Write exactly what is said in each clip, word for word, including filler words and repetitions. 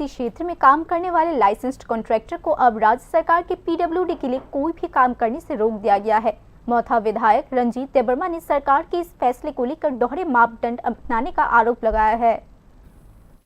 एडीसी क्षेत्र में काम करने वाले लाइसेंस्ड कॉन्ट्रैक्टर को अब राज्य सरकार के पीडब्ल्यूडी के लिए कोई भी काम करने से रोक दिया गया है। मौथा विधायक रंजीत देबर्मा ने सरकार के इस फैसले को लेकर दोहरे मापदंड अपनाने का आरोप लगाया है।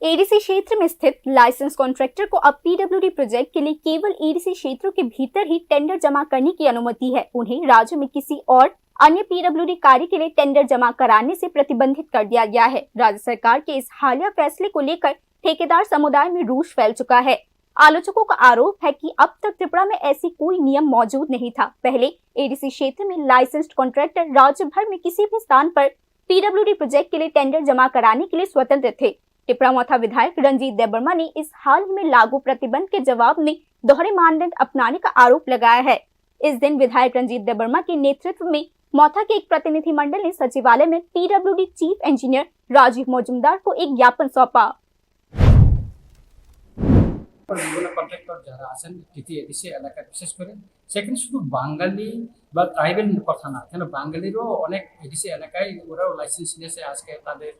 एडीसी क्षेत्र में स्थित लाइसेंस कॉन्ट्रैक्टर को अब पीडब्ल्यूडी प्रोजेक्ट के लिए केवल एडीसी क्षेत्रों के भीतर ही टेंडर जमा करने की अनुमति है। उन्हें राज्य में किसी और अन्य पीडब्ल्यूडी कार्य के लिए टेंडर जमा कराने से प्रतिबंधित कर दिया गया है। राज्य सरकार के इस हालिया फैसले को लेकर ठेकेदार समुदाय में रोष फैल चुका है। आलोचकों का आरोप है कि अब तक त्रिपुरा में ऐसी कोई नियम मौजूद नहीं था। पहले एडीसी क्षेत्र में लाइसेंस्ड कॉन्ट्रैक्टर राज्य भर में किसी भी स्थान पर पीडब्ल्यूडी प्रोजेक्ट के लिए टेंडर जमा कराने के लिए स्वतंत्र थे। टिपरा मौथा विधायक रंजीत देबबर्मा ने इस हाल ही में लागू प्रतिबंध के जवाब में दोहरे मानदंड अपनाने का आरोप लगाया है। इस दिन विधायक रंजीत देबबर्मा के नेतृत्व में मौथा के एक प्रतिनिधिमंडल ने सचिवालय में पीडब्ल्यूडी चीफ इंजीनियर राजीव मजूमदार को एक ज्ञापन सौंपा। বিভিন্ন কন্ট্রাক্টর যারা আছেন টিটিএডিসি এলাকার, বিশেষ করে সেখানে শুধু বাঙালি বা ট্রাইবাল কথা না, এখানে বাঙালিরও অনেক এডিসি এলাকায় ওরাও লাইসেন্স নিয়েছে। আজকে তাদের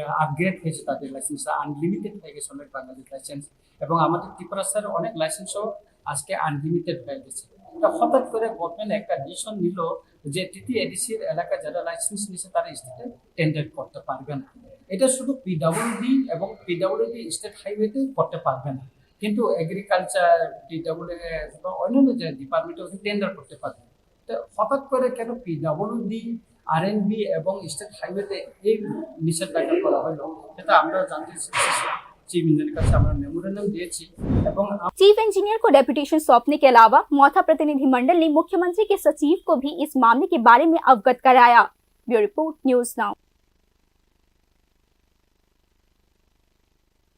আপগ্রেড হয়েছে, তাদের লাইসেন্স আনলিমিটেড হয়ে গেছে অনেক বাঙালির লাইসেন্স। এবং আমাদের ত্রিপুরা স্যার অনেক লাইসেন্সও আজকে আনলিমিটেড হয়ে গেছে। এটা হঠাৎ করে গভর্নমেন্ট একটা ডিসিশন নিল যে টিটিএডিসির এলাকায় যারা লাইসেন্স নিয়েছে তারা স্টেটে টেন্ডার করতে পারবে না। এটা শুধু পিডাব্লিউডি এবং পিডাব্লিউডি স্টেট হাইওয়েতে করতে পারবে না, কিন্তু এগ্রিকালচার, ডিডাব্লিউএস বা অন্যান্য যে ডিপার্টমেন্টে ওখানে টেন্ডার করতে পারবে। তো হঠাৎ করে কেন পিডাব্লিউডি, আরএনবি এবং স্টেট হাইওয়েতে এই নিষেধাজ্ঞা করা হলো, সেটা আমরা জানতে চেয়েছি, চিফ ইঞ্জিনিয়ারের কাছে আমরা মেমোরেন্ডাম দিয়েছি। এবং আম- चीफ इंजीनियर को डेपुटेशन सौंपने के अलावा मौथा प्रतिनिधिमंडल ने मुख्यमंत्री के सचिव को भी इस मामले के बारे में अवगत कराया। Bureau report, news now.